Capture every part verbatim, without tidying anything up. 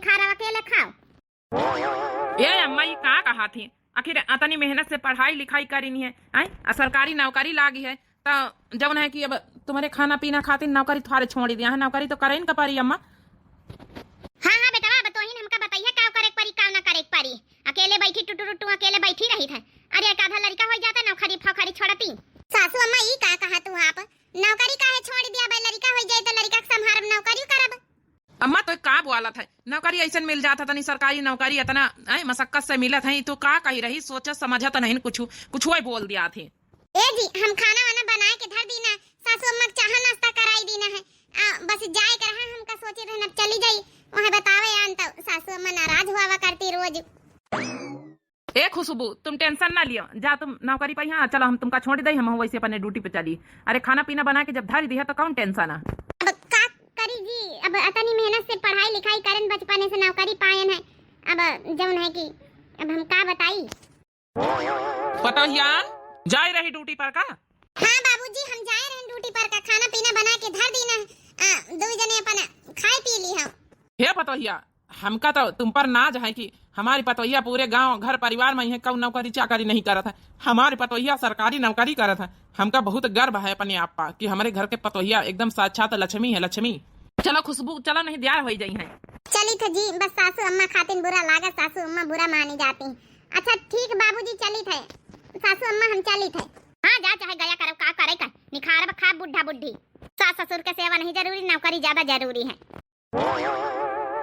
खा रहा, अकेले खाओ। ए अम्मा, ई का कहा थी? आखिर अतनी मेहनत से पढ़ाई लिखाई करिन है, आय? आ सरकारी नौकरी लागी है, त जौन है कि अब तुम्हारे खाना पीना खातिर नौकरी थोड़े छोड़ दिया है, नौकरी तो करेन का परी अम्मा। हाँ, हाँ बेटवा, अब तोहिन हमका बताइए का करे के परी, का ना करे के परी। अकेले बैठी टुटू टुटू, अकेले बैठी रही थे। अरे एक आधा लड़का हो जाता, नौकरी फोकरी छोड़ती। सासू अम्मा, ई का कहा तू आप? नौकरी काहे छोड़ दिया? भाई लड़का हो जाए तो लड़का के संभारब, नौकरी करब। अम्मा, तो का बोलत है? नौकरी ऐसन मिल जात है, तनी सरकारी नौकरी इतना, ऐ, मशक्कत से मिलत है, तो का कही रही, सोचत समझत नहीं कुछ, कुछ वही बोल दिया थे। ए जी, हम खाना वाना बनाए के धर दी ना, सासू अम्मा के चाह नाश्ता कराई दी ना है। आ, बस जाए के रहा, हमका सोचे रहन अब चली जाई, वहाँ बतावे आन तो सासू अम्मा नाराज हुआ करती रोज। ए खुशबू, तुम tension ना लियो, जा तुम नौकरी पे यहाँ, चलो हम तुमका छोड़ दे, हम वैसे अपने duty पे चली। अरे खाना पीना बना के जब धर दिया तो कौन tension है? अब का करी जी, अब अतनी मेहनत से पढ़ाई लिखाई करन बचपने से नौकरी पायन है, अब जौन है कि अब हम का बताई। पतोहिया, जाए रही duty पर का? हाँ बाबूजी, हम जाए रहन duty पर का, खाना पीना बना के धर दी ना, आ, दो जने अपन खाए पी ली हम। हे पतोहिया, हमका तो तुम पर नाज है कि हमारी पतोहिया पूरे गांव घर परिवार में है, कौन नौकरी चाकरी नहीं करत है। हमारी पतोहिया सरकारी नौकरी करत है। हमका बहुत गर्व है अपने आप पर कि हमारे घर के पतोहिया एकदम साक्षात लक्ष्मी है, लक्ष्मी। चलो खुशबू, चलो नहीं देर हो जाई है। चली थे जी, बस सासू अम्मा खातिन बुरा लागत, सासू अम्मा बुरा मानी जाती। अच्छा ठीक बाबूजी, चली थे सासू अम्मा, हम चली थे। हाँ जा, चाहे गया करब, का करे का, निखारब खा बुढ़ा बुढ़ी। सास ससुर के सेवा नहीं जरूरी, नौकरी ज्यादा जरूरी है।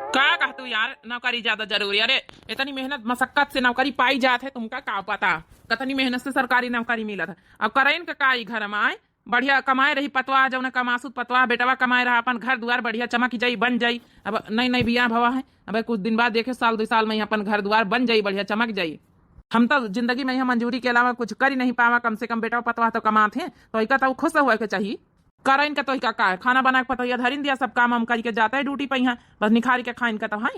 का कह तू यार, नौकरी ज्यादा जरूरी? अरे इतनी मेहनत मशक्कत से नौकरी पाई जात है, तुमका का पता कतनी मेहनत से सरकारी नौकरी मिलत है। अब करैन का का ई घर में आए, बढ़िया कमाए रही पतवा, जौन कमासुत पतवा, बेटवा कमाए रहा, अपन घर दुआर बढ़िया चमक जाई, बन जाई। अब नई नई बियाह भवा है, अब कुछ दिन बाद देखे, साल दो साल में ही अपन घर दुआर बन जाई, बढ़िया चमक जाई। हम तो जिंदगी में यहाँ मंजूरी के अलावा कुछ कर ही नहीं पावा, कम से कम बेटवा पतवा तो कमात हैं, तो इका तो खुश हुआ के चाहिए। करा इनका तो का, का है? खाना बना के पतोहिया धरिन दिया, सब काम हम करके जाता है duty पे यहाँ, बस निखारी के खाइन का तो है।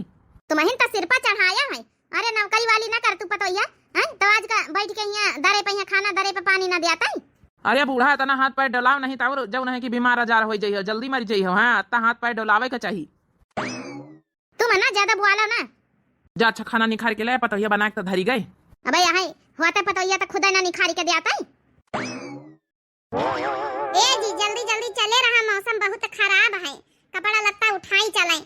तुम्हें तो सिर पर चढ़ाया है। अरे नौकरी वाली ना कर तू पतोहिया, हैं? तो आज का बैठ के यहाँ दरे पे यहाँ खाना, दरे पे पानी ना दिया तई? अरे बूढ़ा, इतना हाथ पैर डोलाव नहीं तो और जौन है कि बीमार आजार हो जाइयो, जल्दी मर जाइयो। हाँ, इतना हाथ पैर डोलावे का चाहिए। तुम ना ज्यादा बुआला ना। जा अच्छा खाना निखार के ले, पतोहिया बना के तो धरी गए। अबे यहाँ होते पतोहिया तो खुदे ना निखारी के दिया तई। ए जी, जल्दी जल्दी चले रहा, मौसम बहुत खराब है, कपड़ा लत्ता उठाई चले,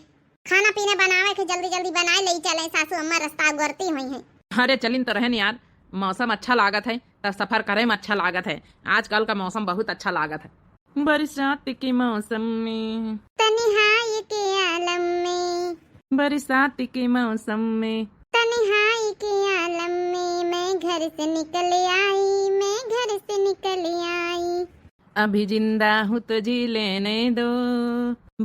खाना पीना बनावे के जल्दी जल्दी बनाए ले चले, सासू अम्मा रास्ता उगरती हुई है। अरे चलिन तो रहन यार, मौसम अच्छा लागत है तो सफर करे में अच्छा लागत है। आजकल का मौसम बहुत अच्छा लागत है। बरसात के मौसम में तन्हाई के आलम में। बरसात के मौसम में तन्हाई के आलम में मैं घर से निकल आई, मैं घर से निकल आई। अभी जिंदा हूँ तो जी लेने दो,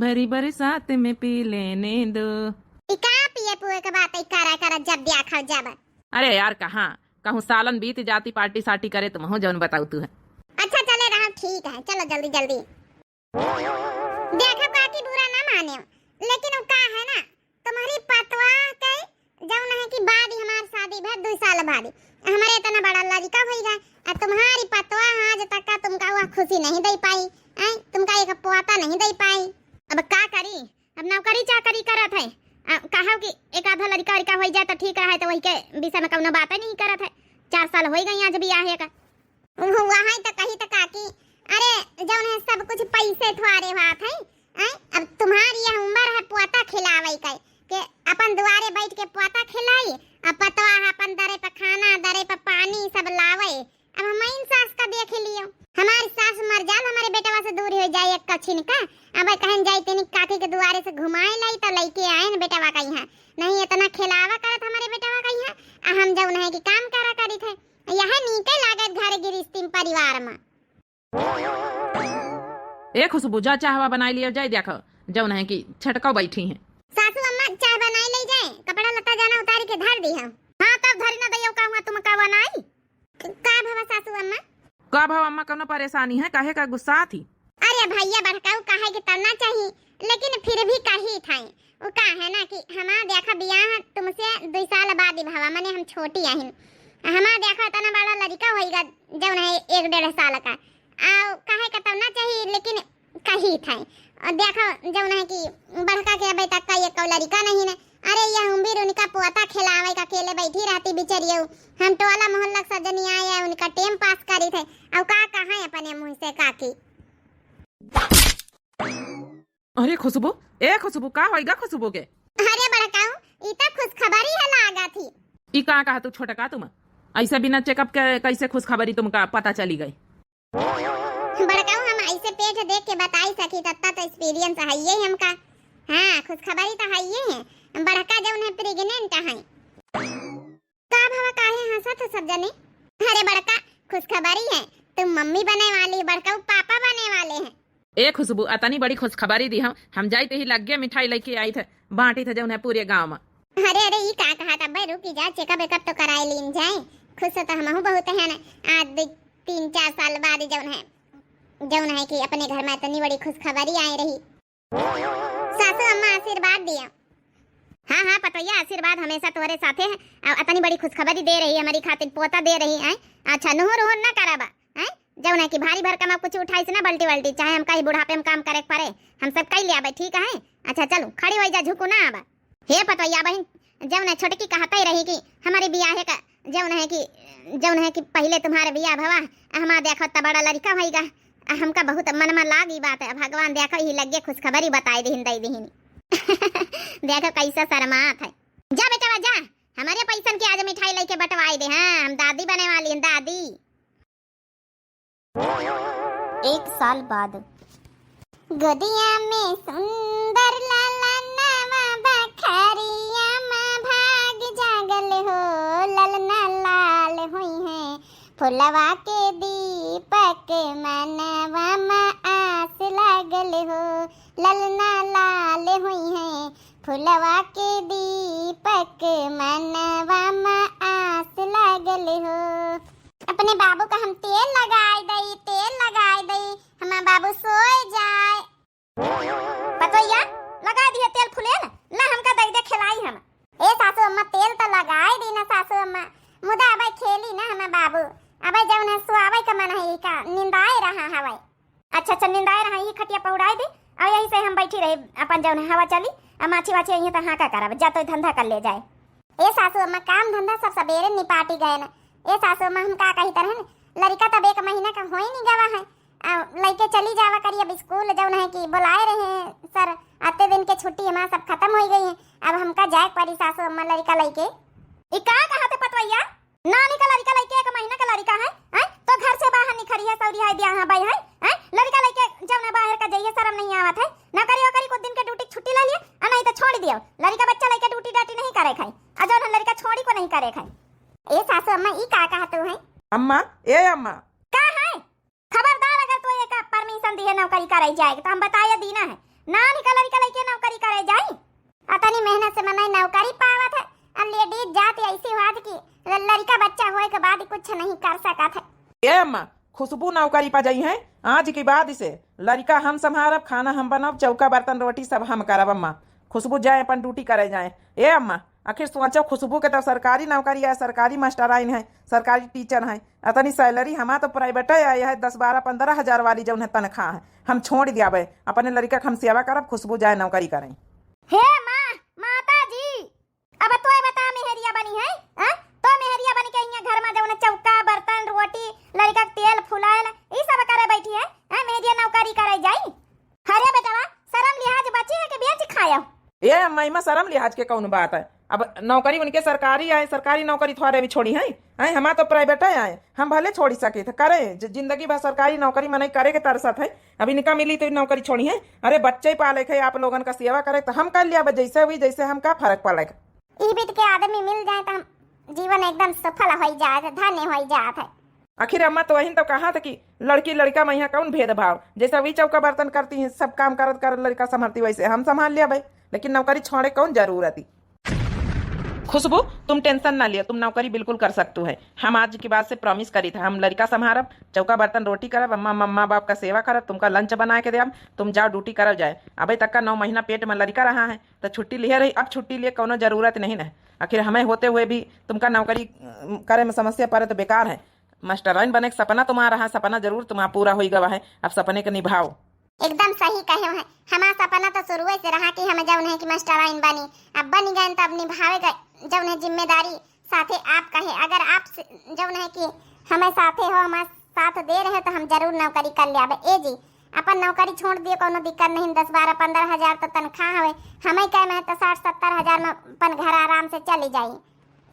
भरी बरसात में पी लेने दो। ई का पिए पुए के बात है, करा करा जब दिया खाओ जब। अरे यार कहाँ, कहूँ सालन बीत जाती पार्टी सार्टी करे तुम हो जौन बताऊ तू है। अच्छा चले रहा, ठीक है, चलो जल्दी जल्दी। देखो काकी बुरा ना माने, लेकिन वो का है ना, तुम्हारी पतवा के जौन है कि बाद ही हमार शादी भर दो साल बाद ही हमारे इतना बड़ा लड़का होई गए, और तुम्हारी पतवा आज तक का तुमका वह खुशी नहीं दे पाई, हैं? तुमका एक पोता नहीं दे पाई। अब का करी, अब नौकरी चाकरी करत है, आ, कहा कि एक आधा लड़का वड़का हो जाए तो ठीक रहे, तो वही के विषय में कौनो बातें नहीं करत है। चार साल हो गई आज बियाहे का। उहु वहाँ तो कही तो काकी, अरे जौन है सब कुछ पैसे थ्वारे बात है, हैं? अब तुम्हारी यह उम्र है पोता खिलावे के, के अपन दुआरे बैठ के पोता खिलाई, अब पतवा अपन दरे पे खाना, दरे पे पानी सब लावे। अब हम इन सास का देख लियो, हमारी सास मर जाल, हमारे बेटवा से दूर हो जाए एक कछिन का। अब कहन जाई तेनी काकी के दुआरे से घुमाए लाई तो लइके आए न बेटवा का यहाँ, नहीं इतना खिलावा करत हमारे बेटवा का यहाँ। आ हम जौन है कि काम करा करी थे, यह नीके लागत घर गिरिस्ती में परिवार में। ए खुशबू, जा चाहवा बनाई लियो जाए, देखो जौन है कि छटकौ बैठी हैं। सासू अम्मा चाय बनाई ले जाए, कपड़ा लत्ता जाना उतारी के धर दी हम। हाँ तब धरी ना दइयो, कहूँगा तुम का बनाई। क-, का भवा सासू अम्मा? का भवा अम्मा, कौनो परेशानी है, काहे का गुस्सा थी? अरे भैया बड़काऊ काहे के तब ना चाहिए, लेकिन फिर भी कही था। वो का है ना कि हमार देखा बियाह तुमसे दो साल बाद ही भवा, मने हम छोटी आहिन। हमार देखा इतना बड़ा लड़का होइगा जौन है एक डेढ़ साल का। आ काहे का तब ना चाहिए, लेकिन कही था। और देखो जौन है कि बड़का के अबे तक का ये कौ लड़का नहीं ने, अरे, यह उम्र उनका पोता खिलावे का अकेले बैठी रहती बिचरियो। हम टोला मोहल्ला के सब जनी आए हैं, उनका टेम पास करी थे। अब का कहा अपने मुँह से काकी? अरे खुशबू, ए खुशबू, का होइगा खुशबू के? अरे बड़काऊ, ई त खुशखबरी है लागा थी। ई का कहा तू छोटका तुम? ऐसे बिना checkup के कैसे खुशखबरी तुमका पता चली गई? बड़काऊ, हम ऐसे पेट देख के बताई सकी, तत्ता तो experience है ये हमका। हाँ, खुशखबरी तो है ये है। बड़का जौन है pregnant है। का भवा, काहे हंसत हो सब जने? अरे बड़का, खुशखबरी है, तुम मम्मी बने वाली, बड़काऊ पापा बने वाले हैं। ए खुशबू, अतनी बड़ी खुशखबरी दी हम, हम जाइत ही लग्गे मिठाई लेके आइत है, बांटित है जौन है पूरे गाँव में। अरे अरे, ई का कहा था भाई, रुकी जा, checkup वेकअप तो कराए लीन जाए। खुश तो हमहू बहुत है ना, आज दे-, तीन चार साल बाद जौन है, जौन है कि अपने घर में इतनी बड़ी खुशखबरी आए रही। सासू अम्मा आशीर्वाद दिया। हाँ हाँ पतोहिया, आशीर्वाद हमेशा तोहरे साथे है। अब इतनी बड़ी खुशखबरी दे रही है हमारी खातिर, पोता दे रही है। अच्छा, नुहुर उहुर ना कराबा, हैं? जौन है कि भारी भरकम अब कुछ उठाइस ना, बल्टी वल्टी, चाहे हमका ही बुढ़ापे में काम करे के पड़े, हम सब कई ले आबे, ठीक है? अच्छा चलू, खड़ी होइ जा, झुकू ना आबा। हे पतोहिया बहिन, जौन है छोटकी कहते रही कि हमारे बियाहे का जौन है कि, जौन है कि पहिले तुम्हारे बियाह भवा, आ हमार देखो त बड़ा लड़का होइगा। आ हमका बहुत मन में लाग ई बात है, भगवान देखो ही लग्गे खुशखबरी बताई दिहिन, दई दिहिन। देखो कैसा शर्मात है। जा बेटवा जा, हमारे पैसन के आज मिठाई लेके बंटवाई दे। हाँ, हम दादी बने वाली हैं, दादी। एक साल बाद। गोदिया में सुंदर ललनवा बखरिया में भाग जागल हो, ललना लाल हुई है, फुलवा के दीपक मनवा में आस लागल हो, ललना लाल हुई है, फुलवा के दीपक मनवा में आस लागल हो। अपने बाबू का हम तेल लगाई दई, तेल लगाई दई, हमार बाबू सोए जाए। पतोहिया, लगाई दिहे तेल फुलेल, ला हमका दई दे खिलाई हम। ए सासू अम्मा, तेल तो लगाई दी ना सासू अम्मा, मुदा अबे खेली ना हमार बाबू, अबे जौन है सुआवे का मन है, ई का निंदाए रहा हवे। अच्छा अच्छा, निंदाए रहा, ई खटिया पहुड़ाई दे, और यही से हम बैठी रहे, अपन जौन है हवा चली, आ माछी वाछी यहीं तो हाँ का करब, जा तो धंधा कर ले जाए। ए सासू अम्मा, काम धंधा सब सबेरे निपाटी गए न। ए सासू अम्मा, हम का कही तरहन, लड़का तब एक महीना का होई नहीं गवा है, आ, लइके चली जावा करी अब स्कूल, जौन है कि बुलाए रहे हैं सर, आते दिन के छुट्टी हमार सब खत्म होई गई है, अब हमका जाए के पड़ी सासू अम्मा लड़का लइके। ई का कहा थे पतवैया? नानी का लड़का लइके एक महीना का लड़का है, हैं? तो घर से बाहर निखरी है, सौरी है, दिया है, बाई है, हैं? लड़का लइके जौन है बाहर का जाइए, शर्म नहीं आवत है? नौकरी ओकरी कुछ दिन के ड्यूटी छुट्टी ले लिए, आ नहीं तो छोड़ दियो, लड़का बच्चा लइके ड्यूटी डाटी नहीं करे खाई, आ जौन है लड़का छोड़ी को नहीं करे खाई। ए सासू अम्मा, ई का कहा तू है? अम्मा, ए अम्मा। का है? खबरदार, अगर तू एका परमिशन दिहे नौकरी करे जाए के, तो हम बताए दीना है, नानी का लड़का लइके नौकरी करे जाई। अतनी मेहनत से मनई नौकरी पावत है, और लेडीज जात ऐसी हुआ थी कि ल-, लड़का बच्चा होए के बाद कुछ नहीं कर सकत है। ए अम्मा, खुशबू नौकरी पा जाई है, आज के बाद से लड़का हम संभारब, खाना हम बनाब, चौका बर्तन रोटी सब हम करब अम्मा। खुशबू जाए अपन ड्यूटी करे जाए। ए अम्मा, आखिर सोचो, खुशबू के तो सरकारी नौकरी है, सरकारी मास्टराइन है, सरकारी टीचर है, अतनी सैलरी, हमार तो प्राइवेट है, है दस बारह पन्द्रह हजार वाली जौन है तनख्वाह है, हम छोड़ दियाबे, अपने लड़का के हम सेवा करब, खुशबू जाए नौकरी करें। हे माँ, माता जी, अब तोय बता मेहरिया बनी है, हैं? तो मेहरिया बनी के यहाँ घर में जौन चौका, बर्तन, रोटी, लड़का के तेल फुलायल, ई सब करे बैठी है, हैं? मेहरिया नौकरी करे जाई? अरे बेटवा, शर्म लिहाज बची है कि बेच खाया? ए अम्मा, इमा शर्म लिहाज के कौन बात है? अब नौकरी उनके सरकारी आए, सरकारी नौकरी थोड़े भी छोड़ी है, हैं? हमार तो प्राइवेट है आए, हम भले छोड़ी सके थे, करे, ज-, जिंदगी भर सरकारी नौकरी मनई करे के तरसत है, अब इनका मिली तो नौकरी छोड़ी है? अरे बच्चे पाले के, आप लोगन का सेवा करे तो हम कर लिया, जैसे हुई, जैसे हम का फर्क पड़े। ई बीत के आदमी मिल जाए तो हम जीवन एकदम सफल होइ जात है, धन्य होइ जात है। आखिर अम्मा तो वही तो कहा था कि लड़की लड़का में यहाँ कौन भेदभाव, जैसा वी चौका बर्तन करती हैं, सब काम करत करत लड़का संभालती, वैसे हम संभाल लिया भाई, लेकिन नौकरी छोड़े कौन जरूरत ही। खुशबू, तुम टेंशन ना लियो, तुम नौकरी बिल्कुल कर सकतू है। हम आज के बाद से प्रॉमिस करी था, हम लड़का संभारब, चौका बर्तन रोटी करब, अम्मा मम्मा बाप का सेवा करब, तुमका लंच बना के देब, तुम जाओ ड्यूटी करब जाए। अबे तक का नौ महीना पेट में लड़का रहा है, तो छुट्टी लिए रही, अब छुट्टी लिए कौनो जरूरत नहीं है। आखिर हमें होते हुए भी तुमका नौकरी, अम, करे में समस्या पड़े तो बेकार है। मास्टराइन बने के सपना तुम्हारा रहा, सपना जरूर तुम्हारा पूरा होई गवा है, अब सपने के निभाओ। एकदम सही कहे हैं। हमार सपना तो शुरुए से रहा कि हम जौन है कि मास्टराइन बनी। अब बन गए तो अब निभावे के जौन है जिम्मेदारी साथे आप कहे। अगर आप से, जौन है कि हमें साथे हो, हमार साथ दे रहे हो, तो हम जरूर नौकरी कर लेबे। ए जी, अपन नौकरी छोड़ दिए, कोनो दिक्कत नहीं। दस, बारह, पन्द्रह हजार तो तनख्वाह हवे, हमें कहे में तो साठ सत्तर हजार में अपन घर आराम से चली जाई।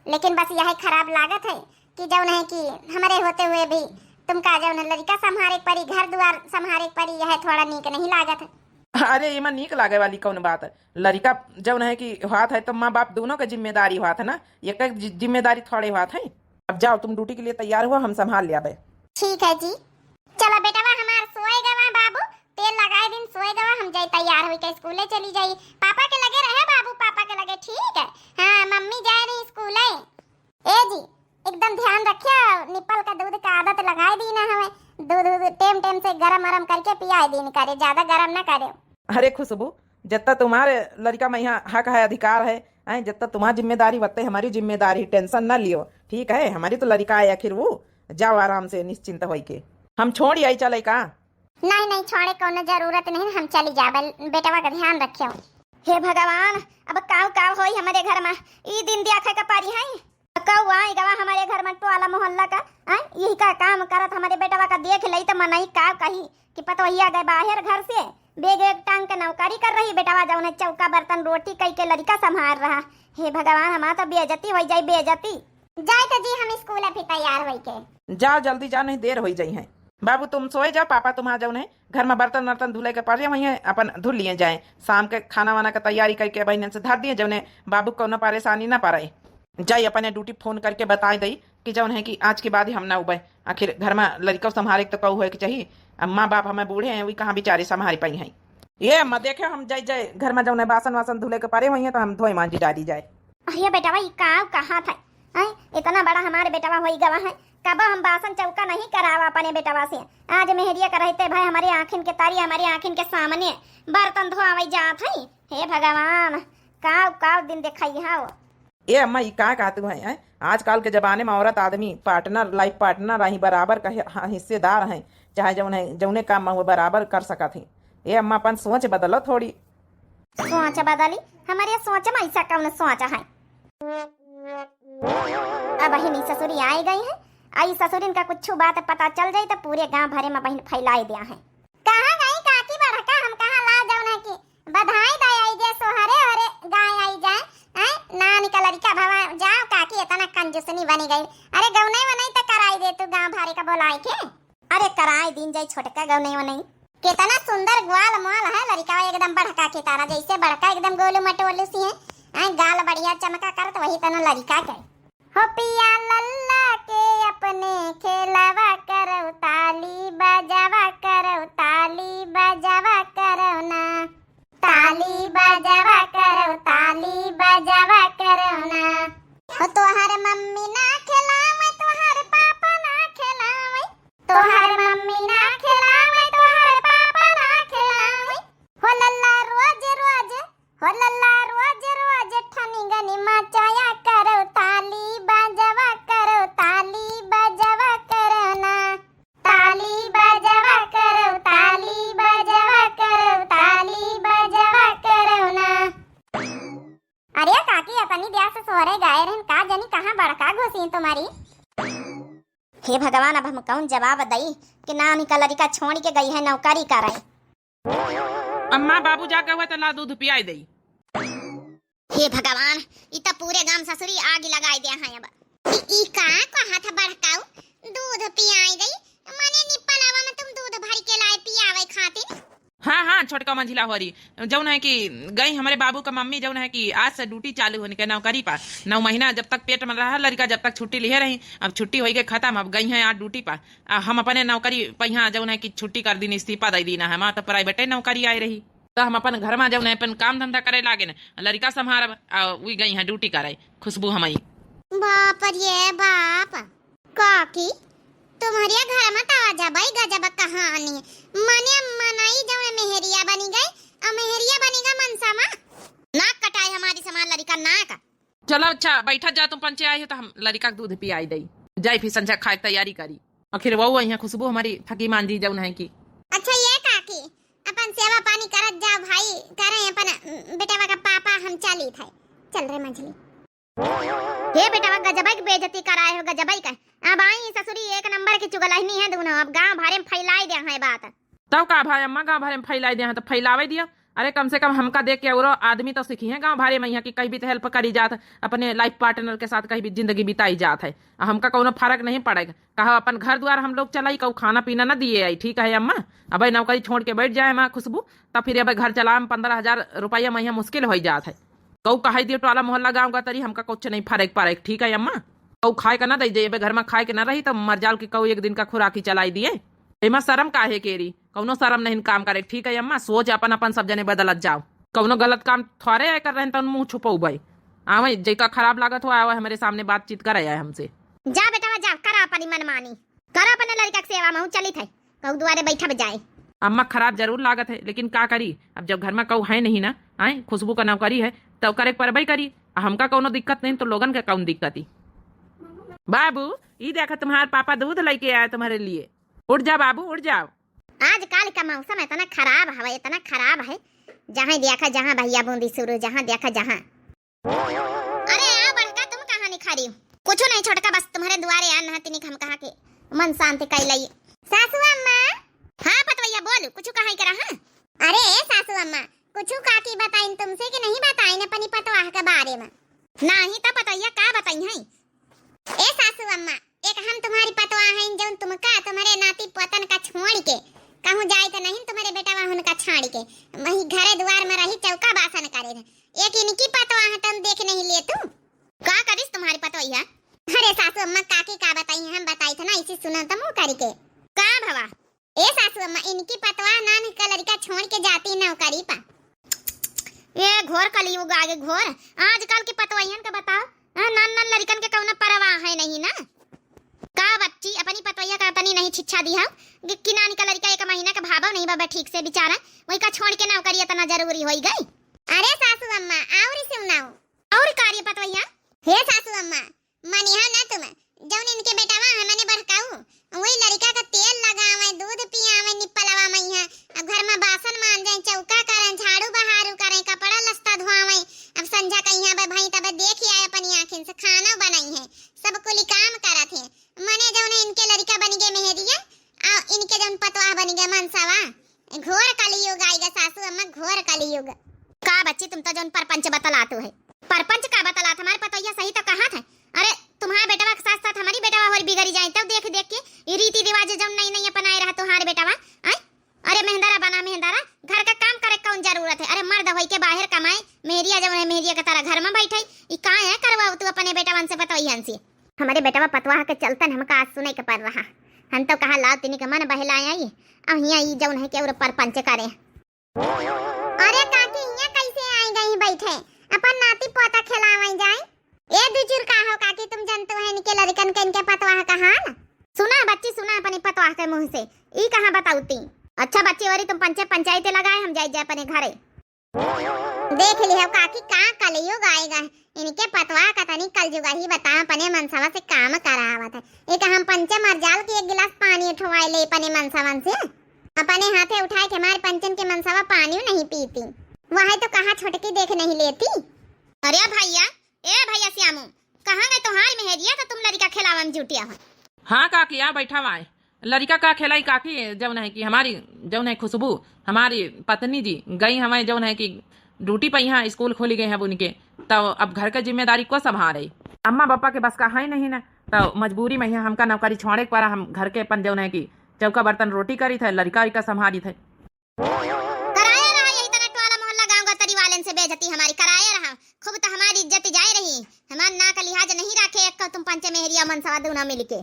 लेकिन बस यही खराब लागत है कि जौन है कि हमरे होते हुए भी तुमका जौन है लड़का संभारे के पड़ी, घर दुआर संभारे के पड़ी, यह थोड़ा नीक नहीं लागत है। अरे, एमा नीक लागे वाली कौन बात है? लड़का जौन है कि होत है तो माँ बाप दोनों के जिम्मेदारी होत है ना, एक एक जि-, जिम्मेदारी थोड़े होत है। अब जाओ, तुम ड्यूटी के लिए तैयार हुआ, हम संभाल लेबे। ठीक है जी। चला बेटवा हमार सोए गवा बाबू, तेल लगाए दिन सोए गवा, हम जाई तैयार होई के स्कूले चली जाई। पापा के लगे रहे बाबू, पापा के लगे, ठीक है। हाँ, मम्मी जाए रही स्कूले। ए जी, एकदम ध्यान रखियो, निप्पल का दूध का आदत लगाए दीना हमें। दूध, दूध टेम टेम से गरम वरम करके पियाए दीन करे, ज्यादा गरम ना करे। अरे खुशबू, जितना तुम्हारे लड़का में यहाँ हक है, अधिकार है, हैं, जितना तुम्हारी जिम्मेदारी, वत्ते हमारी जिम्मेदारी, टेंशन ना लियो, ठीक है? हमारी तो लड़का है आखिर वो। जाओ आराम से निश्चिंत होई के। हम छोड़ आई चले का? नहीं, नहीं, छोड़े कोनो जरूरत नहीं, हम चली जाबे, बेटवा का ध्यान रखियो। हे भगवान, अब काव काव होई हमरे घर में, ई दिन देखे के परी है। कौ आई गवा हमरे घर में टोला मोहल्ला का, आय, यही का काम करत हमरे बेटवा का देख लई त मनई का कही कि पतोहिया गए बाहर घर से, बैग एक टांग के नौकरी कर रही, बेटवा जौन है चौका बर्तन रोटी कई के लड़का संभाल रहा। हे भगवान, हमार तो बेइज्जती होई जाई, बेइज्जती। जाए तो जी हम स्कूल अभी तैयार होई के। जाओ जल्दी जाओ, नहीं देर होई जाई है। बाबू तुम सोए जाओ, पापा तुम्हार जौन है घर में बर्तन वर्तन धुले के पड़े हुई हैं, अपन धुल लिए जाए। शाम के खाना वाना का तैयारी करके बहनन से धर दिए, जौने बाबू को कोनो परेशानी ना पड़े। जाई अपने ड्यूटी फोन करके बताए दई कि जौन है कि आज के बाद ही हम ना उबे। आखिर घर में लड़का संभारे के तो कहू होए के चाहिए। अब माँ बाप हमें बूढ़े हैं, वही कहाँ बेचारे संभारी पाई हैं। ये अम्मा देखे, हम जाई जाए घर में जौन है बासन वासन धुले के पड़े हुई हैं तो हम धोए मांजी डाली जाए। अरे बेटवा, ई का कहा था? हैं? इतना बड़ा हमारे बेटवा होई गवा है, कब हम बासन चौका नहीं करावा अपने बेटवा से। आज मेहरिया का रहते भाई हमारे आँखिन के तारी, हमारे आँखिन के सामने बर्तन धोआवे जात है। हे भगवान, काव काव दिन देखाई हाव। ए अम्मा, ई का कहत हुए हैं? आजकल के जमाने में औरत आदमी पार्टनर, लाइफ पार्टनर रही, बराबर का हि-, हाँ, हिस्सेदार हैं, चाहे जौन है, जौने काम में वो बराबर कर सकत ही। ए अम्मा, अपन सोच बदलो थोड़ी। सोच बदली? हमारे सोच में ऐसा कौन सोच है? अब ही ससुरी आई गई है, आई ससुरिन का कुछ बात पता चल जाई तो पूरे गांव भरे में बहन फैलाई दिया है। कहाँ गई काकी बड़का, हम कहाँ ला जौन है कि बधाई दे आई जे सोहरे हरे गाय आई जाए, हैं? नानी का लड़का भवा जाओ काकी, इतना कंजूसनी बनी गई। अरे गौने वनई तो कराई दे तू गांव भरे का बोलाई के। अरे कराई दीन जाई छोटका गौने वनई। कितना सुंदर ग्वाल म्वाल है लड़का, एकदम बड़का की तरह, जैसे बड़का एकदम गोलू मटोलू सी है। हैं, गाल बढ़िया चमका करत वही तना लड़का के। हो पिया लल्ला के अपने खेलवा करो, ताली बजावा करो, ताली बजावा करो ना। ताली बजावा करो, ताली बजावा करो ना। हो तोहर मम्मी ना खेलावे, तोहर पापा ना खेलावे, तोहर मम्मी ना खेलावे, तोहर पापा ना खेलावे। हो लल्ला रोज रोज, हो लल्ला रोज रोज ठनिगनी मचाया करो, ताली बजावा करो, ताली बजावा करो ना। ताली बजावा करो, ताली बजावा करो, ताली बजावा करो ना। अरे काकी, अपनी ब्याह से सोहरे गाए रहन, का जनी कहाँ बड़का घुसी तुम्हारी। हे भगवान, अब हम कौन जवाब दई कि नानी का लड़का छोड़ के गई है नौकरी करे। अम्मा, बाबू जाके हुआ तो ला दूध पियाई दई। हे भगवान, ई त पूरे गांव ससुरी आग लगाई दिया है अब। ई, ई का कहा था बड़काऊ? दूध पियाई दई? मने निप्पलवा में तुम दूध भर के लाए पियावे खातिर? हाँ, हाँ, छोटका मंझिला होरी, जौन है कि गई हमरे बाबू का मम्मी, जौन है कि आज से ड्यूटी चालू होने के नौकरी पर। नौ महीना जब तक पेट में रहा लड़का, जब तक छुट्टी लिए रही, अब छुट्टी होई के खत्म, अब गई हैं आज ड्यूटी पर। आ, हम अपने नौकरी पर यहाँ जौन है कि छुट्टी कर दीन, इस्तीफा दे दीना है, हमारा तो प्राइवेटे नौकरी आए रही। तो हम अपन घर में जौन है अपन काम धंधा करे लागे न, लड़का संभारब, आ, वी गई हैं ड्यूटी करे, खुशबू हमई। बाप रे बाप, काकी, तुम्हरे घर में तो अजबई गजब कहानी। मने मनई जौन मेहरिया बनी गई, आ मेहरिया बनी गई मनसवा। नाक कटाए हमारी समान लड़िका, नाक। चलो अच्छा, बैठा जा, तुम पंचे आई हो तो हम लड़िका के दूध पियाई दई। जाई फिर संझा खाए के तैयारी करी। आखिर वो आई हैं खुशबू हमारी थकी मांदी जौन है कि। अच्छा ये काकी, अपन आई करे अपन, उम, बेटवा का पापा हम चली थे। चल रे मंझली। हे बेटवा, गजबई के बेइज्जती कराए हो, गजबई का। अब आई ससुरी एक नंबर की चुगलहनी है दूनो, अब गाँव भरे में फैलाई दे हैं बात। तब का भाई अम्मा, गाँव भरे में फैलाई दे हैं तो फैलावे दिया। अरे कम से कम हमका देख के औरो आदमी तो सीखी है गाँव भरे में यहाँ की कहीं भी तो help करी जात है अपने life partner के साथ, कहीं भी जिंदगी बिताई जात है। आ हमका कौनो फर्क नहीं पड़ेगा, कहा अपन घर द्वार हम लोग चलाई, कहू खाना पीना ना दिए आई, ठीक है अम्मा। अब नौकरी छोड़ के बैठ जाए माँ खुशबू, तब फिर अब घर चलावे में पन्द्रह हजार रुपया महीना मुश्किल हो जात है। कहू कहाई दियो टोला मोहल्ला गाँव का तरी, हमका कुछ नहीं फर्क पड़े, ठीक है अम्मा। कहू खाए का ना दे जाइए, घर में खाए के ना रही तब मर जाल के कहू एक दिन का खुराकी चलाई दिए। एमा शर्म काहे केरी, कौनो शर्म नहीं काम करे, ठीक है अम्मा। सोच अपन अपन सब जने बदलत जाओ, कौनो गलत काम थोड़े आए कर रहे तन मुँह छुपौबे। आवे जेका खराब लागत हो आवे हमरे सामने बातचीत करे आए हमसे। जा बेटवा जा, करा अपनी मनमानी, करा अपने लड़का के सेवा, महू चलित है, कहू दुआरे बैठब जाए। अम्मा खराब जरूर लागत है, लेकिन का करी, अब जब घर में कहू है नहीं ना, आए खुशबू का नौकरी है, तो करे के परबे करी। आ हमका कौनो दिक्कत नहीं, तो लोगन के कौन दिक्कत ही। बाबू, ई देखा तुम्हार पापा दूध लेके आए तुम्हारे लिए। उठ जा बाबू, उठ जाओ। आजकल का मौसम इतना खराब हवे, इतना खराब है, जहाँ देखा जहाँ भैया बूंदी शुरू, जहाँ देखा जहाँ। अरे आ बड़का, तुम कहाँ निखारी हो? कुछ नहीं छोटका, बस तुम्हारे दुआरे आ नहा तिनिक हम कहा के मन शांति कैलई। सासू अम्मा। हाँ पतवैया बोल, कुछ कहाँ के रहा? अरे ए सासू अम्मा, कुछ काकी बताइन तुमसे कि नहीं बताइन अपनी पतवाह के बारे में? नहीं तो पतवैया का बताई है? ए सासू अम्मा, एक हम तुम्हारी पतवा हैं, जौन तुमका तुम्हारे नाती पोतन का छोड़ के कहूँ जाए तो नहीं, तुम्हारे बेटवा उनका छाड़ के वही घरे दुआर में रही, चौका बासन करे थे। एक इनकी पतवा है, तुम देख नहीं ले तू। का करिस तुम्हारी पतोहिया? अरे सासू अम्मा, काकी का बताई, हम बताई थे ना, इसी सुनो तो मुँह करके। का भवा? ए सासू अम्मा, इनकी पतवा नान का लड़का छोड़ के जाती नौकरी पा। ये घोर कलयुग आगे घोर। आजकल के पतवहियन का बताओ, हाँ, नान नान लड़कन के कौनो परवाह है नहीं ना। का बच्ची, अपनी पतवहिया का तनी नहीं शिक्षा दी हो कि, कि नानी का लड़का एक महीना का भावो नहीं बाबा ठीक से बेचारा, वही का छोड़ के नौकरी इतना जरूरी होई गई। अरे सासू अम्मा, और सुनाओ। और का रे पतवहिया? हे सासू अम्मा, मनिहा ना तुम, जौन इनके बेटवा है मने बड़काऊ, वही लड़का का तेल लगावे, दूध पियावे निप्पलवा मइहा, अब घर में बासन मांजे, चौका करें, झाड़ू बहारू करें, कपड़ा लत्ता धोआवे। अब संझा कहिया बे भाई तब देख आए अपनी आँखिन से, खाना बनाई है, सब कुली काम करत है। मने जौन है इनके लड़का बन गए मेहरिया, आ इनके जौन पतवाह बन गए मनसवा। घोर कलयुग आइगा सासू अम्मा, घोर कलयुग। का बच्ची, तुम तो जौन परपंच बतलात हो है, परपंच का बतलात, हमारे पतोहिया सही तो कहा था। अरे तुम्हारे बेटवा के साथ साथ हमारी बेटवा और बिगड़ी जाए, तब देख देख के ये रीति रिवाज जौन नई नई अपनाए रहा तुम्हारे बेटवा। आय, अरे मेहंदारा बना मेहंदारा, घर का काम करे कौन जरूरत है? अरे मर्द होई के बाहर कमाए, मेहरिया जौन है मेहरिया के तरह घर में बैठे, ई का है करवाओ तू अपने बेटवन से पतोहियन से? हमारे बेटवा पतवाह के चलतन हमका आज सुने के पड़ रहा। हम तो कहा लाओ तिनी के मन बहलाए आई, अब हियाँ ई जौन है के और परपंच करे। अरे काकी, हियाँ कैसे आई गई बैठे? अपन नाती पोता खिलावे जाए। ए दुजुर का हो काकी, तुम जानते हो इनके लड़कन के, इनके पतवाह का हाल? सुना बच्ची, सुना अपनी पतवाह के मुँह से, ई कहाँ बताउती? अच्छा बच्ची, वरी तुम पंचे पंचायती लगाए, हम जाए जाए अपने घरे। देख लिहो काकी, का कलयुग आएगा। इनके पतवा का तनी कलजुगा ही बताओ, अपने मनसवा से काम करावत है। एक हम पंचे मर जाल की एक गिलास पानी उठवाए ले अपने मनसवन से। अपने हाथे उठाए के हमारे पंचन के मनसवा पानी नहीं पीती। वह तो कहा छोटकी देख नहीं लेती। अरे भैया, ए भैया श्यामू, कहाँ गए तोहार मेहरिया तो तुम लड़का खिलावा में जुटिया हो? हाँ काकी, आ बैठा हुआ है। लड़िका का खेलाई काकी, जौन है कि हमारी, जौन है खुशबू, हमारी पत्नी जी गई हमें, जौन है कि ड्यूटी पे यहाँ स्कूल खोली गई है उनके, तो अब घर के जिम्मेदारी को संभाले? अम्मा पापा के बस का है नहीं ना, तो मजबूरी में यहाँ हमका नौकरी छोड़े के पड़ा। हम घर के अपन जौन है कि चौका बर्तन रोटी करी थे, लड़िका उड़िका संभाली थे। कराया रहा यही तरह टोला मोहल्ला गाँव गतरी वालेन से बेइज्जती हमारी कराया रहा। खूब तो हमारी इज्जत जाए रही, हमार ना का लिहाज नहीं रखे एक तुम पंचे मेहरिया मनसवा दूना मिलके।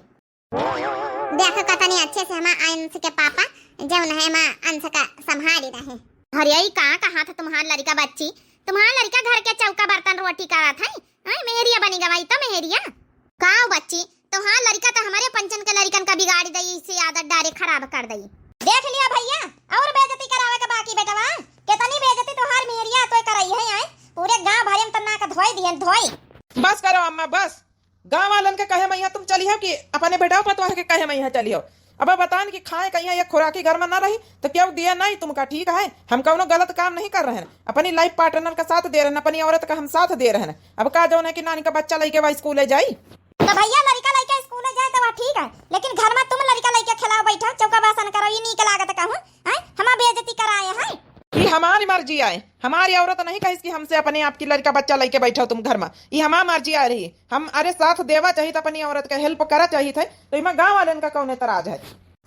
देखो कतनी अच्छे से हमार अंश के पापा जौन है हमार अंश का संभाली रहे। अरे ई का कहा था तुम्हार लड़िका बच्ची, तुम्हार लड़िका घर के चौका बर्तन रोटी करत है, हैं, मेहरिया बनी गवाई तो मेहरिया। का बच्ची, तोहार लड़िका तो हमारे पंचन के लड़िकन का बिगाड़ी दई, इसे आदत डारे खराब कर दई। देख लिया भैया, और बेइज्जती करावे के बाकी बेटवा, कितनी बेइज्जती तोहार मेहरिया तो करई है, आए पूरे गांव भरे में तो नाक धोई दिहन धोई। बस करो अम्मा, बस। गांव वालन के कहे मैया तुम चली हो कि अपने बेटवा पतवाह के कहे मैया चली हो? अब बताएन कि खाए कहिया एक खुराकी घर में ना रही, तो क्यों दिए नहीं तुमका? ठीक है, हम कौनो गलत काम नहीं कर रहे हैं, अपनी life partner का साथ दे रहे हैं, अपनी औरत का हम साथ दे रहे हैं। अब का जौन है कि नानी का बच्चा लइके वह स्कूले जाई? तो भैया, लड़का लइके स्कूले जाए तो वह ठीक है, लेकिन घर में तुम लड़का लइके खिलाओ, बैठा, चौका बासन करो, ये नीक लागत कहूँ? हैं, हमार बेइज्जती कराए हैं। ई हमारी मर्जी आए, हमारी औरत नहीं कहिस कि हमसे अपने आप की लड़का बच्चा लइके बैठो तुम घर में। ई हमार मर्जी आए रही। हम, अरे, साथ देवा चाहित, अपनी औरत के help करा चाहित है, तो इमा गाँव वालन का कौन एतराज है?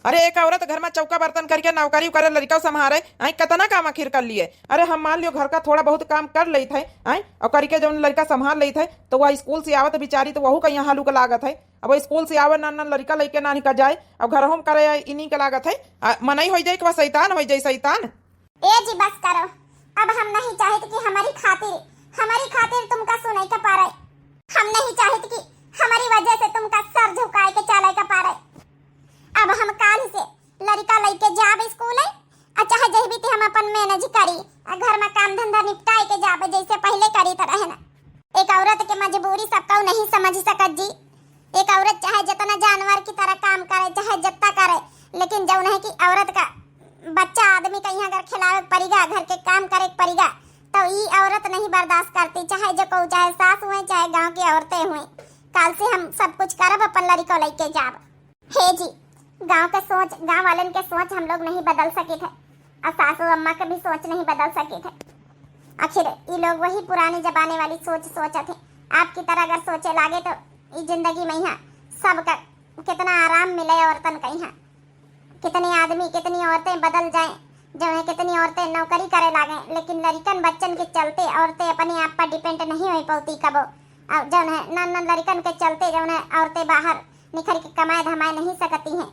अरे, एक औरत घर में चौका बर्तन करके नौकरी करे, लड़का संभारे, आई कितना काम आखिर कर लिए। अरे, हम मान लियो घर का थोड़ा बहुत काम कर लेत है, आई, और करके जौन लड़का संभाल लेत है, तो वह स्कूल से आवत बिचारी, तो वहू का यहाँ हलुक लागत है। अब वो स्कूल से आवे, नान नान लड़का लइके नानी का जाए, अब घर हम करे, इन्हीं के लागत है। आ, मनई हो जाए कि वह शैतान हो जाए, शैतान। ए जी, बस करो। अब हम नहीं चाहित कि हमारी खातिर, हमारी खातिर तुमका सुने के पड़े। हम नहीं चाहित कि हमारी वजह से तुमका सर झुकाए के चले के पड़े। अब हम काल से लड़का लइके जाब स्कूल, आ चाहे जही बीती हम अपन manage करी, आ घर में काम धंधा निपटाए के जाब, जैसे पहले करी त रहे ना। एक औरत के मजबूरी सबका नहीं समझ सकत जी। एक औरत चाहे जितना जानवर की तरह काम करे, चाहे जितना करे, लेकिन जौन है कि औरत का बच्चा आदमी का यहाँ अगर खिलावे के परिगा, घर के काम करे के परिगा, तो ई औरत नहीं बर्दाश्त करती, चाहे जो को, चाहे सास हुए, चाहे गांव की औरतें हुए। काल से हम सब कुछ करब, अपन लड़को लइके जाब। हे जी, गांव के सोच, गांव वालन के सोच हम लोग नहीं बदल सकित है, और सासू अम्मा के भी सोच नहीं बदल सकित है। आखिर ई लोग वही पुराने जमाने वाली सोच सोचत है। आपकी तरह अगर सोचे लागे तो ई जिंदगी में यहाँ सबका कितना आराम मिले औरतन का यहाँ। कितने आदमी, कितनी औरतें बदल जाएं, जौन है कितनी औरतें नौकरी करे लागे, लेकिन लड़िकन बच्चन के चलते औरतें अपने आप पर depend नहीं हो पौती कबो। और जौन है नन नन लड़िकन के चलते जौन है औरतें बाहर निखर के कमाए धमाए नहीं सकती हैं।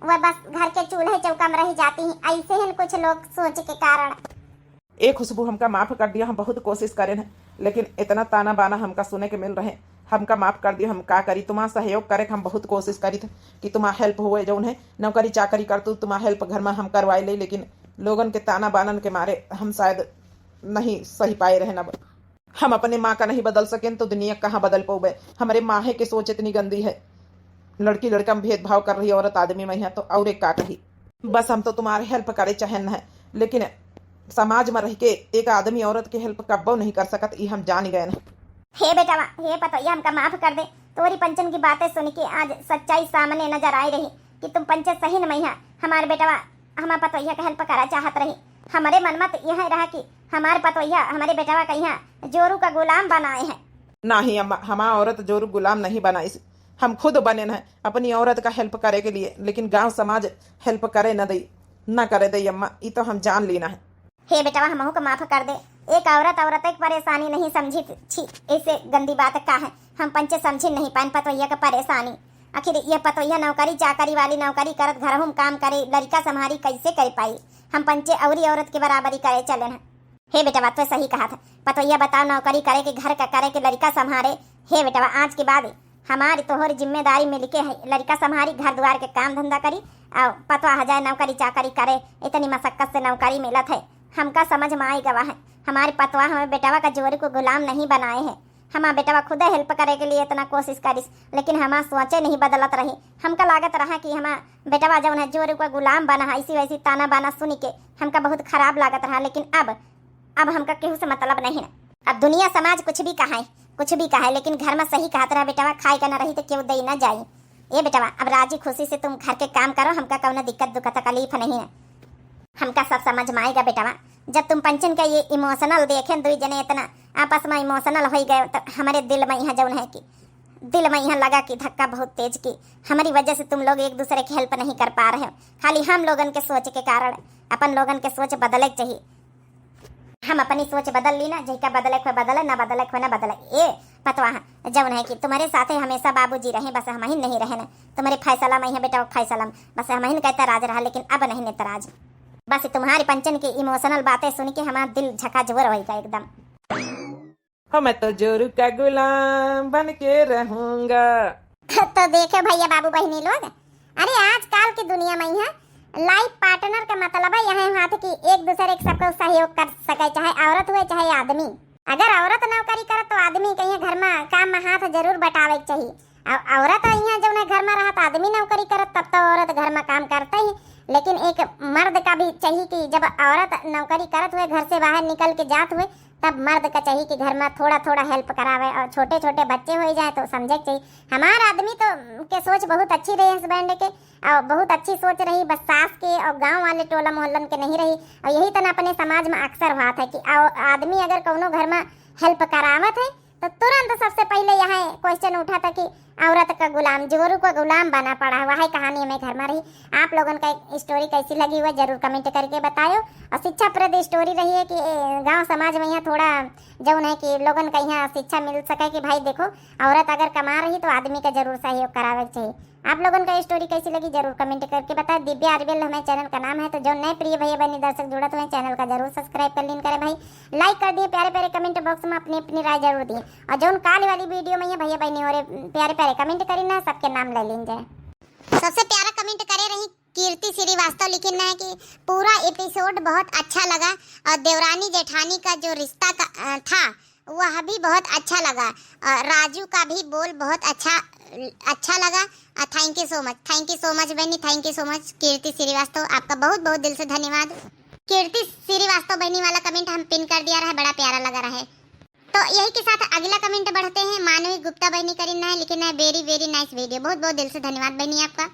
वह बस घर के चूल्हे चौका में रह जाती हैं, ऐसे ही कुछ लोग सोच के कारण। ए खुशबू, हमका माफ कर दिया, हम बहुत कोशिश करेन है, लेकिन इतना ताना बाना हमका सुने के मिल रहे, हमका माफ कर दिया। हम का करी, तुम्हार सहयोग करे के हम बहुत कोशिश करी थे कि तुम्हार help हुए, जौन है नौकरी चाकरी कर तू, तुम्हार help घर में हम करवाए ले, लेकिन लोगन के ताना बानन के मारे हम शायद नहीं सही पाए रहे। अब हम अपने माँ का नहीं बदल सकेन तो दुनिया कहाँ बदल पौबे। हमरे माहे के सोच इतनी गंदी है, लड़की लड़का में भेदभाव कर रही औरत आदमी में यहाँ, तो और एक का कही। बस हम तो तुम्हारे help करे चाहेन है, लेकिन समाज में रह के एक आदमी औरत के help कब्बो नहीं कर सकत, ई हम जान गए हैं। हे बेटवा, हे पतोहिया, हमका माफ कर दे। तोरी पंचन की बातें सुन के आज सच्चाई सामने नजर आई रही कि तुम पंचे सही न मैया। हमारे बेटवा हमारे पतोहिया के help करा चाहत रही। हमारे मन में तो यह रहा कि हमारे पतोहिया हमारे बेटवा का यहाँ जोरू का गुलाम बनाए हैं। नहीं अम्मा, हमार औरत जोरू गुलाम नहीं बनाइस। हम खुद बनेन है अपनी औरत का help करे के लिए, लेकिन गांव समाज help करे न दई, न करे दई अम्मा, ई तो हम जान लीना है। हे बेटवा, हमहू का माफ कर दे। एक औरत औरत के परेशानी नहीं समझी छी, ऐसे गंदी बात का है। हम पंचे समझी नहीं पाइन पतोहिया का परेशानी। आखिर ये पतोहिया नौकरी चाकरी वाली, नौकरी करत घरहू में काम करे, लड़िका संभारी, कैसे कर पाई? हम पंचे औरी औरत के बराबरी करे चलेन है। हे बेटवा, तो सही कहा था पतोहिया, बताओ, नौकरी करे के, घर का करे के, लड़िका संभारे। हे बेटवा, आज के बाद हमारी तोहरी जिम्मेदारी मिलके है, लड़िका संभारी, घर द्वार के काम धंधा करी, और पतवा ह जाए नौकरी चाकरी करे, इतनी मशक्कत से नौकरी मिलत है। हमका समझ में आई गवा है, हमारे पतवा हमें बेटवा का जोरू को गुलाम नहीं बनाए है। हमार बेटवा खुदे help करे के लिए इतना कोशिश करिस, लेकिन हमार सोचे नहीं बदलत रही। हमका लागत रहा कि हमार बेटवा जौन है जोरू का गुलाम बना है, ऐसी वैसी ताना बाना सुन के हमका बहुत खराब लागत रहा, लेकिन अब अब हमका केहू से मतलब नहीं है। अब दुनिया समाज कुछ भी कहाए, कुछ भी कहाए, लेकिन घर में सही कहत रहा बेटवा, खाए का न रही तो केहू दे न जाई। ए बेटवा, अब राजी खुशी से तुम घर के काम करो, हमका कौनो दिक्कत दुख तकलीफ नहीं है। हमका सब समझ में आएगा बेटवा। जब तुम पंचन का ये emotional देखेन, दुई जने इतना आपस में emotional हो गए, तो हमारे दिल में यहाँ जौन है कि दिल में यहाँ लगा कि धक्का बहुत तेज की हमारी वजह से तुम लोग एक दूसरे की help नहीं कर पा रहे हो। खाली हम लोगन के सोच के कारण अपन लोगन के सोच बदले के चाहिए। हम अपनी सोच बदल ली ना, जेका बदले खोए बदले, ना बदले खोए ना बदले। ए पतवाह, जौन है कि तुम्हारे साथे हमेशा बाबूजी रहे, बस हमहिन नहीं रहे ना। तुम्हारे फैसला में है बेटा, फैसला में, बस हमहिन का एतराज रहा, लेकिन अब नहीं एतराज। बस तुम्हारी पंचन की emotional बातें सुन के हमारा दिल झकाझोर होइगा एकदम। हम तो जोरू का गुलाम बन के रहूंगा। तो देखे भैया बाबू बहिनी लोग, अरे आजकल की दुनिया में यहाँ life partner का मतलब है यहाँ हाथ की एक दूसरे के सबको सहयोग कर सके, चाहे औरत हुए चाहे आदमी। अगर औरत नौकरी करे तो आदमी कहीं घर में काम में हाथ जरूर बटावे के चाहिए। औ-, औरत यहाँ जौन है घर में रहत, आदमी नौकरी करत, तब तो औरत घर में काम करते ही, लेकिन एक मर्द का भी चाहिए कि जब औरत नौकरी करत हुए, घर से बाहर निकल के जात हुए, तब मर्द का चाहिए कि घर में थोड़ा थोड़ा हेल्प करावे, और छोटे छोटे बच्चे हो जाए तो समझे के चाहिए। हमार आदमी तो के सोच बहुत अच्छी रही हस्बैंड के, और बहुत अच्छी सोच रही बस सास के और गांव वाले टोला मोहल्लन के नहीं रही। और यही तना अपने समाज में अक्सर बात है कि आ-, आदमी अगर कौनो घर में हेल्प करावत है तो तुरंत सबसे पहले यहाँ क्वेश्चन उठा था कि औरत का गुलाम, जोरू का गुलाम बना पड़ा है। वही कहानी हमें घर में रही। आप लोगन का स्टोरी कैसी लगी हुआ जरूर कमेंट करके बतायो। और शिक्षाप्रद स्टोरी रही है कि ए, गांव समाज में यहाँ थोड़ा जौन है कि लोगन का यहाँ शिक्षा मिल सके कि भाई देखो, औरत अगर कमा रही तो आदमी का जरूर सहयोग करावे के चाहिए। आप लोगन का स्टोरी कैसी लगी जरूर कमेंट करके बताएं। दिव्या अरबेल हमारे चैनल का नाम है, तो जो नए प्रिय भैया बहनी दर्शक जुड़त हुए चैनल का जरूर सब्सक्राइब कर लीन करें भाई। लाइक कर दिए, प्यारे प्यारे कमेंट बॉक्स में अपनी अपनी राय जरूर दिए। और जौन काल वाली वीडियो में ये भैया बहनी और प्यारे प्यारे कमेंट करी ना, सबके नाम ले लीन जाए। सबसे प्यारा कमेंट करे रही कीर्ति श्रीवास्तव, लिखिन है कि पूरा एपिसोड बहुत अच्छा लगा और देवरानी जेठानी का जो रिश्ता का, अ, था, वह भी बहुत अच्छा लगा। अ, राजू का भी बोल बहुत अच्छा, अच्छा लगा। थैंक यू सो मच, थैंक यू सो मच बहनी, थैंक यू सो मच कीर्ति श्रीवास्तव, आपका बहुत बहुत दिल से धन्यवाद। कीर्ति श्रीवास्तव बहनी वाला कमेंट हम पिन कर दिया रहे, बड़ा प्यारा लगा रहे। तो यही के साथ अगला कमेंट बढ़ते हैं। मानवी गुप्ता बहनी करिन है, लिखिन है very very nice video। बहुत बहुत दिल से धन्यवाद बहनी आपका।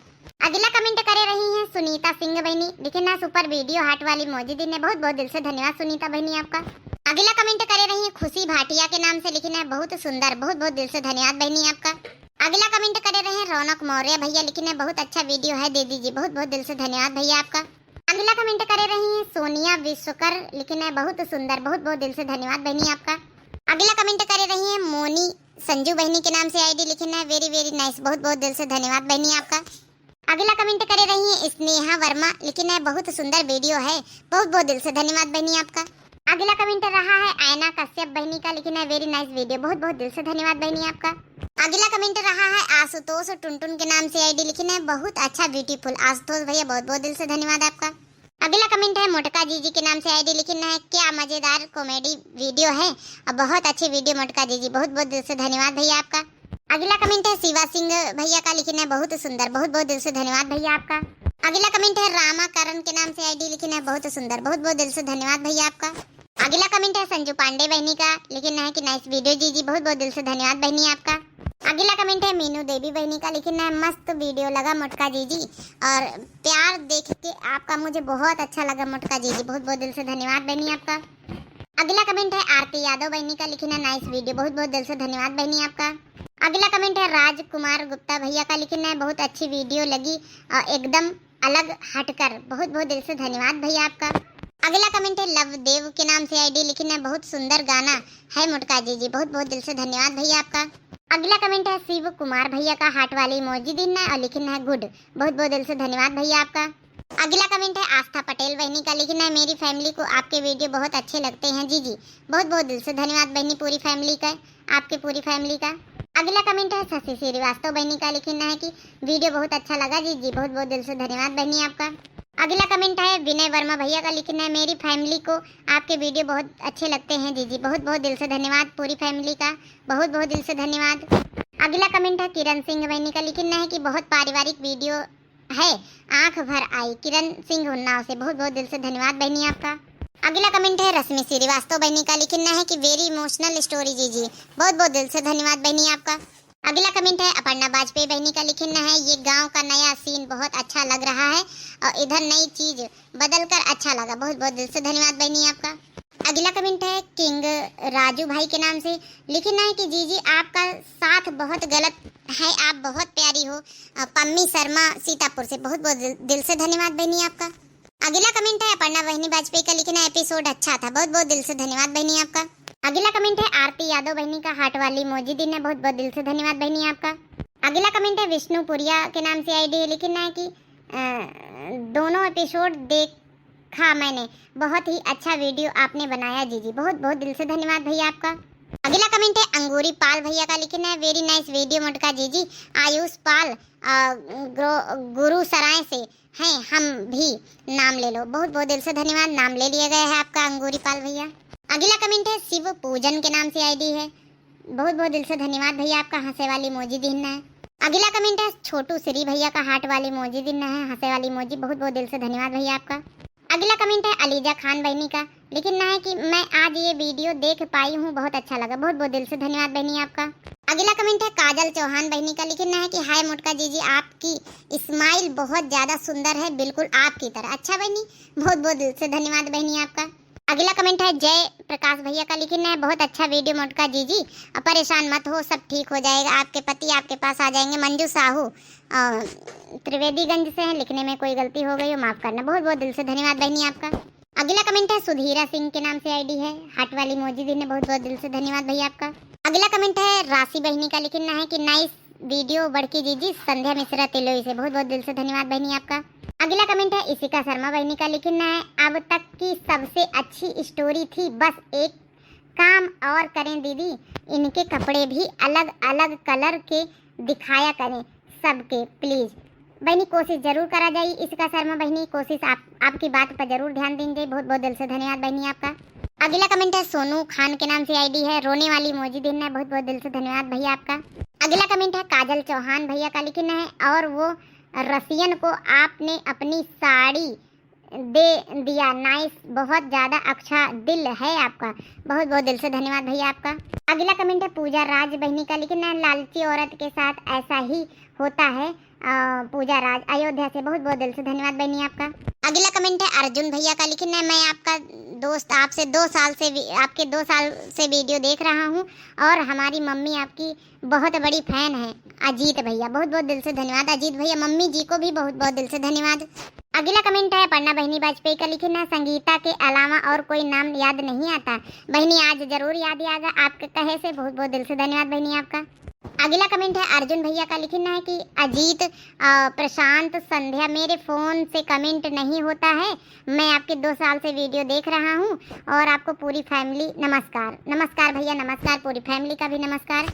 अगला कमेंट करे रही हैं सुनीता सिंह बहनी, लिखिन है सुपर वीडियो, हार्ट वाली emoji दीन है। बहुत बहुत दिल से धन्यवाद सुनीता बहनी आपका। अगला कमेंट करे रही हैं खुशी भाटिया के नाम से, लिखिन है बहुत सुंदर। बहुत बहुत दिल से धन्यवाद बहनी आपका। अगला कमेंट करे रहे हैं रौनक मौर्य भैया, लिखिन है बहुत अच्छा वीडियो है दीदी जी। बहुत बहुत दिल से धन्यवाद भैया आपका। अगला कमेंट करे रही हैं सोनिया विश्वकर, लिखिन है बहुत सुंदर। बहुत बहुत दिल से धन्यवाद बहनी आपका। अगला कमेंट करे रही हैं मोनी संजू बहनी के नाम से आईडी, लिखिन है very very nice। बहुत बहुत दिल से धन्यवाद बहनी आपका। अगला कमेंट करे रही हैं स्नेहा वर्मा, लिखिन है बहुत सुंदर वीडियो है। बहुत बहुत दिल से धन्यवाद बहनी आपका। अगला कमेंट रहा है आयना कश्यप बहनी का, लिखिन है very nice video। बहुत बहुत दिल से धन्यवाद बहनी आपका। अगला कमेंट रहा है आशुतोष टुनटुन के नाम से आईडी, लिखिन है बहुत अच्छा beautiful। आशुतोष भैया बहुत बहुत दिल से धन्यवाद आपका। अगला कमेंट है मोटका जीजी के नाम से आईडी, लिखिन है क्या मजेदार कॉमेडी वीडियो है और बहुत अच्छी वीडियो मोटका जीजी। बहुत बहुत दिल से धन्यवाद भैया आपका। अगला कमेंट है शिवा सिंह भैया का, लिखिन है बहुत सुंदर। बहुत बहुत दिल से धन्यवाद भैया आपका। अगला कमेंट है रामा करण के नाम से आईडी, लिखिन है बहुत सुंदर। बहुत बहुत दिल से धन्यवाद भैया आपका। अगला कमेंट है संजू पांडे बहनी का, लिखिन है कि नाइस वीडियो जीजी। बहुत बहुत दिल से धन्यवाद बहनी आपका। अगला कमेंट है मीनू देवी बहनी का, लिखिन है मस्त वीडियो लगा मोटका जीजी और प्यार देख के आपका मुझे बहुत अच्छा लगा मोटका जीजी। बहुत बहुत दिल से धन्यवाद बहनी आपका। अगला कमेंट है आरती यादव बहनी का, लिखिन है नाइस वीडियो। बहुत बहुत दिल से धन्यवाद बहनी आपका। अगला कमेंट है राजकुमार गुप्ता भैया का, लिखिन है बहुत अच्छी वीडियो लगी और एकदम अलग हटकर। बहुत बहुत दिल से धन्यवाद भैया आपका। अगला कमेंट है लव देव के नाम से आईडी, लिखिन है बहुत सुंदर गाना है मोटका जीजी। बहुत बहुत दिल से धन्यवाद भैया आपका। अगला कमेंट है शिव कुमार भैया का, हार्ट वाली emoji दीन है और लिखिन है गुड। बहुत बहुत दिल से धन्यवाद भैया आपका। अगला कमेंट है आस्था पटेल बहनी का, लिखिन है मेरी फैमिली को आपके वीडियो बहुत अच्छे लगते हैं जीजी। बहुत बहुत दिल से धन्यवाद बहनी पूरी फैमिली का, आपके पूरी फैमिली का। अगला कमेंट है शशि श्रीवास्तव बहनी का, लिखिन है कि वीडियो बहुत अच्छा लगा जीजी। बहुत बहुत दिल से धन्यवाद बहनी आपका। अगला कमेंट है विनय वर्मा भैया का, लिखिन है मेरी फैमिली को आपके वीडियो बहुत अच्छे लगते हैं जीजी। बहुत बहुत दिल से धन्यवाद पूरी फैमिली का, बहुत बहुत दिल से धन्यवाद। अगला कमेंट है किरण सिंह बहनी का, लिखिन है कि बहुत पारिवारिक वीडियो है, आंख भर आई। किरण सिंह उन्नाव से बहुत बहुत दिल से धन्यवाद बहनी आपका। अगला कमेंट है रश्मि श्रीवास्तव बहनी का, लिखिन है कि वेरी इमोशनल स्टोरी जीजी। बहुत बहुत दिल से धन्यवाद बहनी आपका। अगला कमेंट है अपर्णा वाजपेयी बहनी का, लिखिन है ये गांव का नया सीन बहुत अच्छा लग रहा है और इधर नई चीज बदल कर अच्छा लगा। बहुत बहुत दिल से धन्यवाद बहनी आपका। अगला कमेंट है किंग राजू भाई के नाम से, लिखिन है कि जीजी आपका साथ बहुत गलत है, आप बहुत प्यारी हो। अ, पम्मी शर्मा सीतापुर से बहुत बहुत दिल, दिल से धन्यवाद बहनी आपका। अगला कमेंट है अपर्णा बहनी वाजपेयी का, लिखिन है एपिसोड अच्छा था। बहुत बहुत दिल से धन्यवाद बहनी आपका। अगला कमेंट है आरती यादव बहनी का, हार्ट वाली emoji दीन है। बहुत बहुत दिल से धन्यवाद बहनी आपका। अगला कमेंट है विष्णुपुरिया के नाम से आईडी है, लिखिन है कि अ, दोनों एपिसोड देखा मैंने, बहुत ही अच्छा वीडियो आपने बनाया जीजी। बहुत बहुत दिल से धन्यवाद भैया आपका। अगला कमेंट है अंगूरी पाल भैया का, लिखिन है वेरी नाइस वीडियो मोटका जीजी। आयुष पाल, अ, ग्रो-, गुरु सराय से हैं, हम भी नाम ले लो। बहुत बहुत दिल से धन्यवाद, नाम ले लिया गया है आपका अंगूरी पाल भैया। अगला कमेंट है शिव पूजन के नाम से आईडी है। बहुत बहुत दिल से धन्यवाद भैया आपका, हंसे वाली emoji दीन है। अगला कमेंट है छोटू श्री भैया का, हार्ट वाली इमोजी दिन्ना है, हंसे वाली इमोजी। बहुत बहुत दिल से धन्यवाद भैया आपका। अगला कमेंट है अलीजा खान बहनी का, लिखिन ना है कि मैं आज ये वीडियो देख पाई हूँ, बहुत अच्छा लगा। बहुत बहुत दिल से धन्यवाद बहनी आपका। अगला कमेंट है काजल चौहान बहनी का, लिखिन ना है कि हाय मोटका जीजी, आपकी स्माइल बहुत ज्यादा सुंदर है, बिल्कुल आपकी तरह। अच्छा बहनी, बहुत बहुत दिल से धन्यवाद बहनी आपका। अगला कमेंट है जय प्रकाश भैया का, लिखिन है बहुत अच्छा वीडियो मोटका जीजी, अब परेशान मत हो, सब ठीक हो जाएगा, आपके पति आपके पास आ जाएंगे। मंजू साहू अ, त्रिवेदीगंज से हैं, लिखने में कोई गलती हो गई हो माफ करना। बहुत बहुत दिल से धन्यवाद बहनी आपका। अगला कमेंट है सुधीरा सिंह के नाम से आईडी है, हार्ट वाली इमोजी दिन्ने, बहुत बहुत दिल से धन्यवाद भैया आपका। अगला कमेंट है राशि बहनी का, लिखिन ना है कि नाइस वीडियो बड़की जीजी, संध्या मिश्रा तिलोई से। बहुत बहुत दिल से धन्यवाद बहनी आपका। अगला कमेंट है इशिका शर्मा बहनी का, लिखिन ना है अब तक की सबसे अच्छी स्टोरी थी, बस एक काम और करें दीदी, इनके कपड़े भी अलग अलग कलर के दिखाया करें सबके प्लीज। बहनी कोशिश जरूर करा जाई इशिका शर्मा बहनी, कोशिश आप, आपकी बात पर जरूर ध्यान दीन जाई। बहुत बहुत दिल से धन्यवाद बहनी आपका। अगला कमेंट है सोनू खान के नाम से आईडी है, रोने वाली इमोजी दिन्ना है। बहुत बहुत दिल से धन्यवाद भैया आपका। अगला कमेंट है काजल चौहान भैया का, लिखिन है और वो रसियन को आपने अपनी साड़ी दे दिया, नाइस, बहुत ज्यादा अच्छा दिल है आपका। बहुत बहुत दिल से धन्यवाद भैया आपका। अगला कमेंट है पूजा राज बहनी का, लिखिन है लालची औरत के साथ ऐसा ही होता है। अ, पूजा राज अयोध्या से, बहुत बहुत दिल से धन्यवाद बहनी आपका। अगला कमेंट है अर्जुन भैया का, लिखिन है मैं आपका दोस्त, आपसे दो साल से भी, आपके दो साल से वीडियो देख रहा हूँ और हमारी मम्मी आपकी बहुत बड़ी फैन है अजीत भैया। बहुत बहुत दिल से धन्यवाद अजीत भैया, मम्मी जी को भी बहुत बहुत दिल से धन्यवाद। अगला कमेंट है पन्ना बहनी वाजपेयी का, लिखिन है संगीता के अलावा और कोई नाम याद नहीं आता। बहनी आज जरूर याद आएगा आपके कहे से। बहुत बहुत दिल से धन्यवाद बहनी आपका। अगला कमेंट है अर्जुन भैया का, लिखिन है कि अजीत, अ, प्रशांत, संध्या, मेरे फोन से कमेंट नहीं होता है, मैं आपके दो साल से वीडियो देख रहा हूँ और आपको पूरी फैमिली नमस्कार। नमस्कार भैया, नमस्कार, पूरी फैमिली का भी नमस्कार।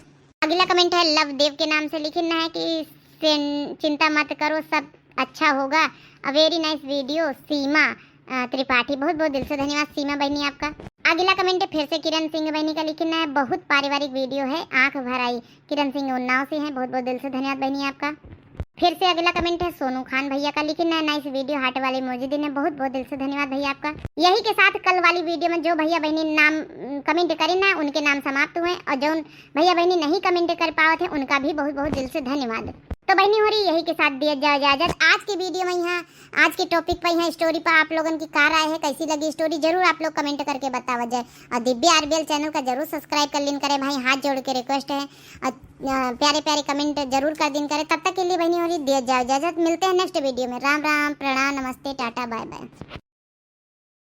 अगला कमेंट है लव देव के नाम से, लिखिन है कि चिं-, चिंता मत करो, सब अच्छा होगा। A very nice video सीमा, अ, त्रिपाठी। बहुत बहुत दिल से धन्यवाद सीमा बहनी आपका। अगला कमेंट है फिर से किरण सिंह बहनी का, लिखिन है बहुत पारिवारिक वीडियो है, आंख भर आई। किरण सिंह उन्नाव से हैं, बहुत बहुत दिल से धन्यवाद बहनी आपका। फिर से अगला कमेंट है सोनू खान भैया का, लिखिन है नाइस वीडियो, हार्ट वाली इमोजी दिन्ने, बहुत बहुत दिल से धन्यवाद भैया आपका। यही के साथ कल वाली वीडियो में जो भैया बहनी नाम, उम, कमेंट करें ना, उनके नाम समाप्त हुए, और जो भैया बहनी नहीं कमेंट कर पावत है उनका भी बहुत बहुत दिल से धन्यवाद। तो बहनी हो रही यही के साथ दिया जाए इजाजत। आज की वीडियो में यहाँ, आज के टॉपिक पर यहाँ स्टोरी पर आप लोगन की का राय है, कैसी लगी स्टोरी, जरूर आप लोग कमेंट करके बतावा जाए। और दिव्या आरबीएल चैनल का जरूर सब्सक्राइब कर लीन करें भाई, हाथ जोड़ के रिक्वेस्ट है। और, अ, प्यारे प्यारे कमेंट जरूर कर दीन करें। तब तक के लिए बहनी हो रही दिया जाए इजाजत, मिलते हैं नेक्स्ट वीडियो में। राम राम, प्रणाम, नमस्ते, टाटा, बाय बाय।